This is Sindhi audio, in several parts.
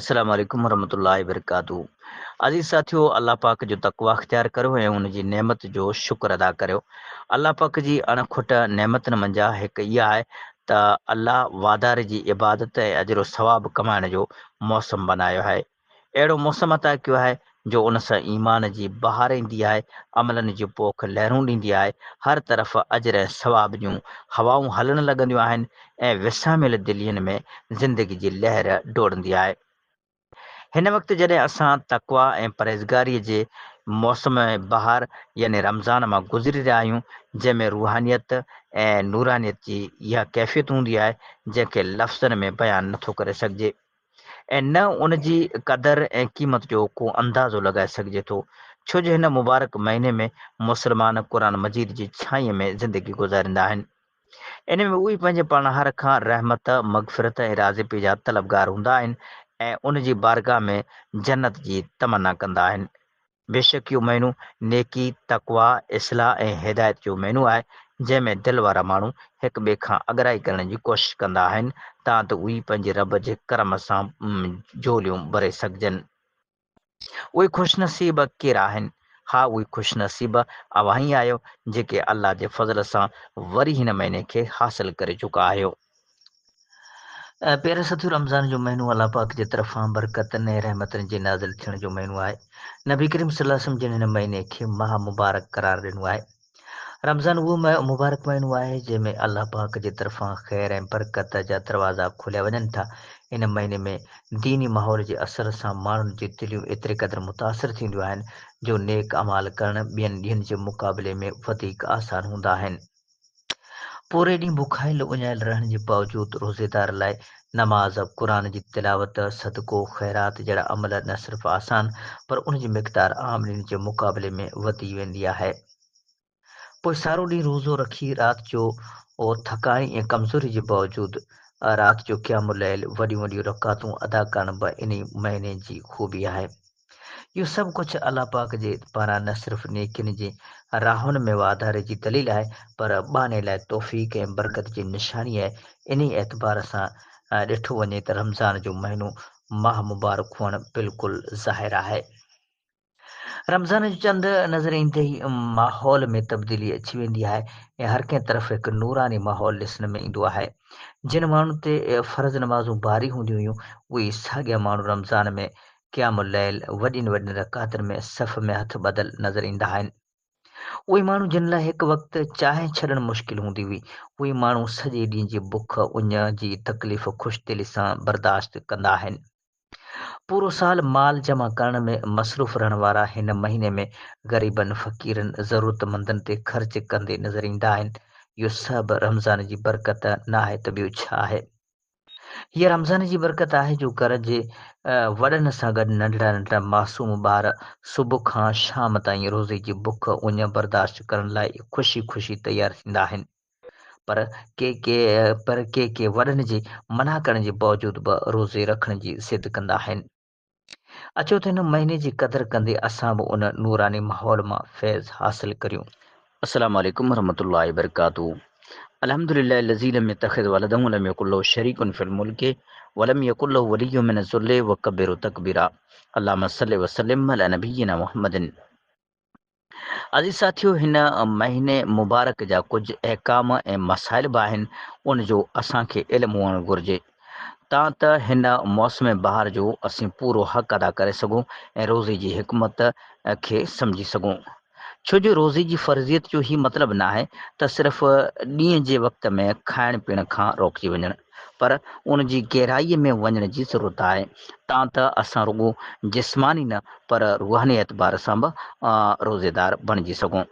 السلام عليڪم ورحمة الله وبرڪاته عزيز ساٿيو الله پاڪ جو تقويٰ اختيار ڪريو ۽ ان جي نعمت جو شڪر ادا ڪريو الله پاڪ جي اڻ کٽ نعمتن منجهان هڪ اها آهي ته الله واڌاري جي عبادت ۽ اجر و ثواب ڪمائڻ جو موسم بنايو آهي اهڙو موسم عطا ڪيو آهي جو ان سان ايمان جي بهار ايندي آهي عملن جي پوک لهرون ڏيندي آهي هر طرف اجر ۽ ثواب جون هوائون هلڻ لڳنديون آهن ۽ وساميل دلين ۾ زندگي جي لهر ڊوڙندي آهي. هن وقت جڏهن اسان تقويٰ ۽ پرهيزگاريء جي موسم بهار يعني رمضان مان گذري رهيا آهيون، جنهن ۾ روحانيت ۽ نورانيت جي اها ڪيفيت هوندي آهي، جنهن کي لفظن ۾ بيان نٿو ڪري سگهجي ۽ نه ان جي قدر ۽ قيمت جو ڪو اندازو لڳائي سگهجي ٿو، ڇو جو هن مبارڪ مهيني ۾ مسلمان قرآن مجيد جي ڇانئي ۾ زندگي گذاريندا آهن. ان ۾ اهي پنهنجي پالڻهار کان رحمت، مغفرت ۽ راضپي جا طلبگار هوندا آهن ۽ ان جي بارگاهه ۾ جنت جي تمنا ڪندا آهن. بيشڪ اهو مهينو نيڪي، تقويٰ، اصلاح ۽ هدايت جو مهينو آهي، جنهن ۾ دل وارا ماڻهو هڪ ٻئي کان اڳرائي ڪرڻ جي ڪوشش ڪندا آهن، تان ته اهي پنهنجي رب جي ڪرم سان جهوليون ڀري سگهجن. اهي خوش نصيب ڪير آهن؟ ها اهي خوش نصيب اوهان ئي آهيو جيڪي الله جي فضل سان وري هن مهيني کي حاصل ڪري چڪا آهيو. پيارا ساٿيو رمضان جو مهينو الله پاڪ جي طرفان برڪتن ۽ رحمتن جي نازل ٿيڻ جو مهينو آهي. نبي ڪريم صلي الله عليه وسلم جن هن مهيني کي ماهه مبارڪ قرار ڏنو آهي. رمضان اهو مبارڪ مهينو آهي جنهن ۾ الله پاڪ جي طرفان خير ۽ برڪت جا دروازا کوليا وڃن ٿا. ان مهيني ۾ ديني ماحول جي اثر سان ماڻهن جون دليون ايتري قدر متاثر ٿينديون آهن جو نيڪ اعمال ڪرڻ ٻين ڏينهن جي مقابلي ۾ وڌيڪ آسان هوندا آهن. پوري ڏينهن بکايل اڃايل رهڻ جي باوجود روزيدار لاء نماز، قرآن جي تلاوت، صدقو، خيرات جهڙا عمل نه صرف آسان پر ان جي مقدار عام ڏينهن جي مقابلي ۾ وڌي ويندي آهي. پوء سارو ڏينهن روزو رکي رات جو ٿڪاڻي ۽ ڪمزوري جي باوجود رات جو قيام الليل وڏيون وڏيون رڪعتون ادا ڪرڻ به انهي مهيني جي خوبي آهي. اهو سڀ ڪجهه الله پاڪ جي پاران نه صرف نيڪين جي راهن ۾ واڌاري جي دليل آهي پر ٻانهي لاء توفيق ۽ برڪت جي نشاني آهي. انهي اعتبار سان ڏٺو وڃي ته رمضان جو مهينو ماهه مبارڪ هئڻ بلڪل ظاهر آهي. رمضان جو چنڊ نظر ايندي ئي ماحول ۾ تبديلي اچي ويندي آهي ۽ هر ڪنهن طرف هڪ نوراني ماحول ڏسڻ ۾ ايندو آهي. جن ماڻهن تي فرض نمازون باري هونديون هيون، اهي ساڳيا ماڻهو رمضان ۾ قيام الليل وڏين وڏين رڪعتن ۾ صف ۾ هٿ ٻڌل نظر ايندا آهن. اهي ماڻهو جن لاء هڪ وقت چانهه ڇڏڻ مشڪل هوندي هئي، اهي ماڻهو سڄي ڏينهن جي بک، اڃ جي تڪليف خوش دلي سان برداشت ڪندا آهن. پورو سال مال جمع ڪرڻ ۾ مصروف رهڻ وارا هن مهيني ۾ غريبن، فقيرن، ضرورتمندن تي خرچ ڪندي نظر ايندا آهن. اهو سڀ رمضان جي برڪت نه آهي ته ٻيو ڇا آهي؟ هيء رمضان جي برڪت آهي جو گهر جي وڏن سان گڏ ننڍڙا ننڍڙا معصوم ٻار صبح کان شام تائين روزي جي بک اڃ برداشت ڪرڻ لاء خوشي خوشي تيار ٿيندا آهن. پر ڪي ڪي پر ڪي ڪي وڏن جي منع ڪرڻ جي باوجود به روزي رکڻ جي ضد ڪندا آهن. اچو ته هن مهيني جي قدر ڪندي اسان به ان نوراني ماحول مان فيض حاصل ڪريون. السلام عليڪم ورحمة الله وبرڪاته الحمد لله الذي لم يتخذ ولدا ولم يكن له شريك في الملك ولم يكن له ولي من الذل وڪبره تڪبيرا اللهم صل وسلم علي نبينا محمد عزيز ساٿيو هن مهيني مبارڪ جا ڪجهه احڪام ۽ مسائل به آهن ان جو اسان کي علم هئڻ گهرجي تان ته هن موسم بهار جو اسين پورو حق ادا ڪري سگهون ۽ روزي جي حڪمت کي سمجهي سگهون ڇو جو روزي جي فرضيت جو هي مطلب ناهي ته صرف ڏينهن جي وقت ۾ کائڻ پيئڻ کان روڪجي وڃڻ پر ان جي گهرائيء ۾ وڃڻ جي ضرورت آهي، تان ته اسان رڳو جسماني نه پر روحاني اعتبار سان به روزيدار بڻجي سگهون.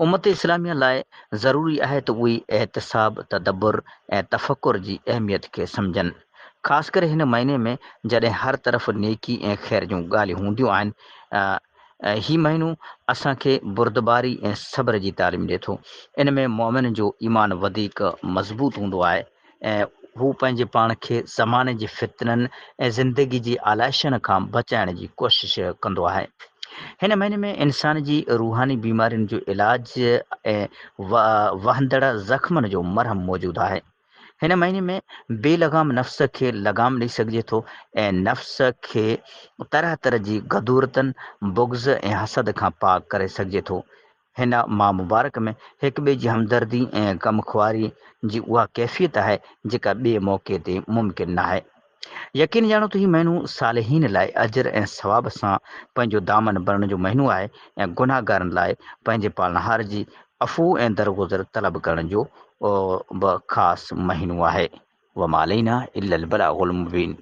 امت اسلاميه لاء ضروري آهي ته اهي احتساب، تدبر ۽ تفڪر جي اهميت کي سمجهن. خاص ڪري هن مهيني ۾ جڏهن هر طرف نيڪي ۽ خير جون ڳالهيون هونديون آهن. هي مهينو اسان کي بردباري ۽ صبر جي تعليم ڏئي ٿو. ان ۾ مؤمن جو ايمان وڌيڪ مضبوط هوندو آهي ۽ هو پنهنجي پاڻ کي زماني جي فتنن ۽ زندگي جي آلائشن کان بچائڻ جي ڪوشش ڪندو آهي. هن مهيني ۾ انسان جي روحاني بيمارين جو علاج ۽ وهندڙ زخمن جو مرهم موجود آهي. هن مهيني ۾ بي لغام نفس کي لغام ڏئي سگهجي ٿو ۽ نفس کي طرح طرح جي غدورتن، بغض ۽ حسد کان پاڪ ڪري سگهجي ٿو. هن ماه مبارڪ ۾ هڪ ٻئي جي همدردي ۽ غمخواري جي اها ڪيفيت آهي جيڪا ٻئي موقعي تي ممڪن ناهي. يقين ڄاڻو ته هي مهينو صالحين لاء اجر ۽ ثواب سان پنهنجو دامن ڀرڻ جو مهينو آهي ۽ گنهگارن لاء پنهنجي پالڻهار جي عفو ۽ درگذر طلب ڪرڻ جو به خاص مهينو آهي. وما علينا الا البلاغ المبين.